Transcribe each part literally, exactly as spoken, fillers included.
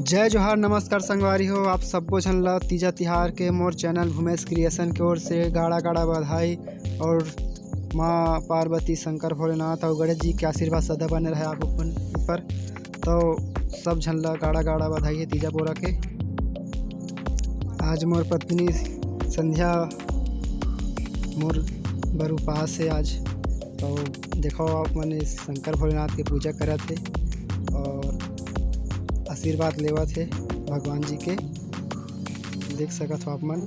जय जोहार, नमस्कार संगवारी हो, आप सब्बो झन ला तीजा तिहार के मोर चैनल भूमेश क्रिएशन के ओर से गाड़ा गाड़ा बधाई और माँ पार्वती, शंकर भोलेनाथ और गणेश जी के आशीर्वाद सदा बने रहे आप अपन ऊपर। तो सब झन ला गाड़ा गाड़ा बधाई है तीजा पोरा के। आज मोर पत्नी संध्या मोर बर उपास है आज। तो देखो, आप मन शंकर भोलेनाथ के पूजा करत हे और आशीर्वाद लेवत हे भगवान जी के। देख सकत हो आप मन,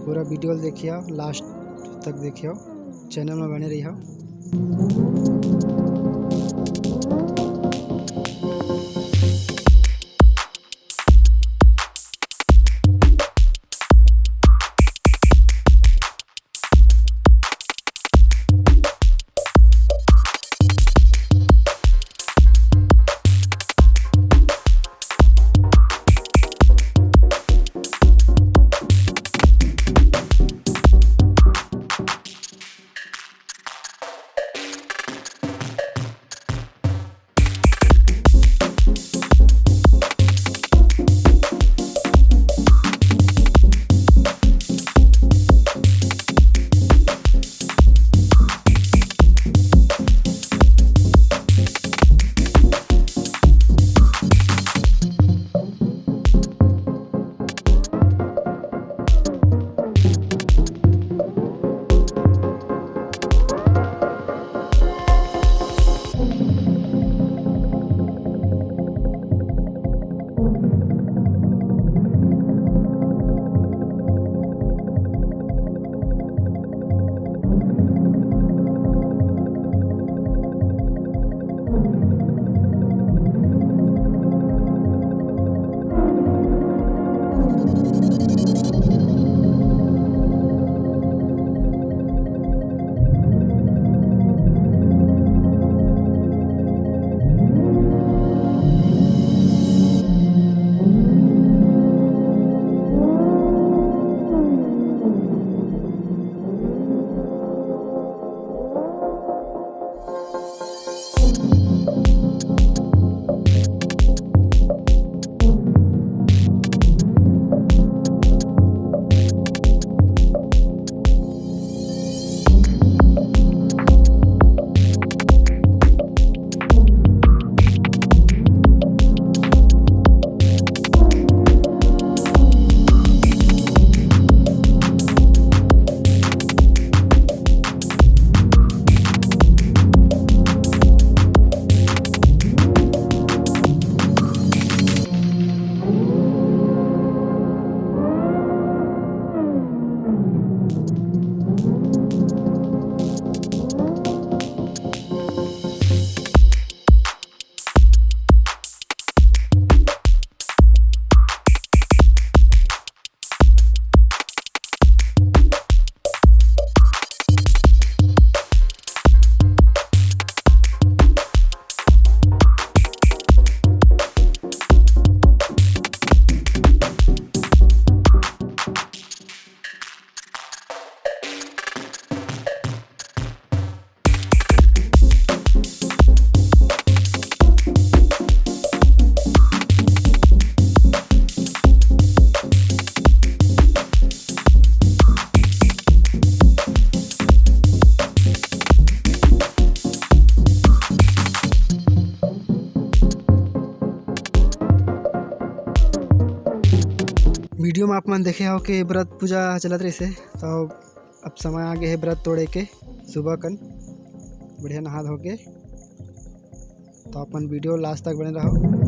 पूरा वीडियो ल देखियो, लास्ट तक देखियो, चैनल में बने रहियो। वीडियो में आप मन देखे हो कि व्रत पूजा चलत रहिसे, तो अब समय आ गए है व्रत तोड़े के। सुबह कन बढ़िया नहा धो के, तो अपन वीडियो लास्ट तक बने रहो।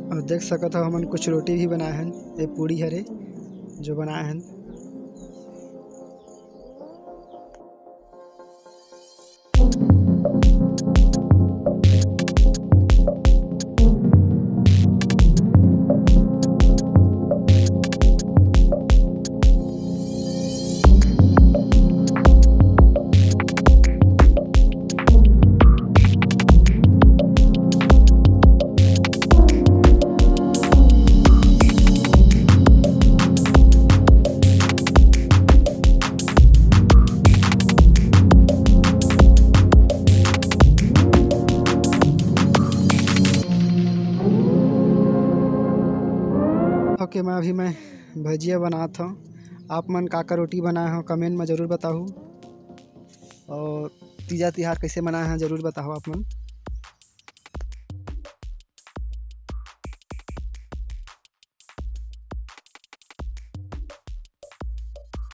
और देख सकत हो, हमन कुछ रोटी भी बनाए हन। ये पूड़ी हरे, जो बनाए हन। अभी मैं भजिया बनात हव। आप मन का का रोटी बनाए हो, comment में जरूर बताहू। और तीजा तिहार कैसे मनाए हैं, जरूर बताओ आप मन।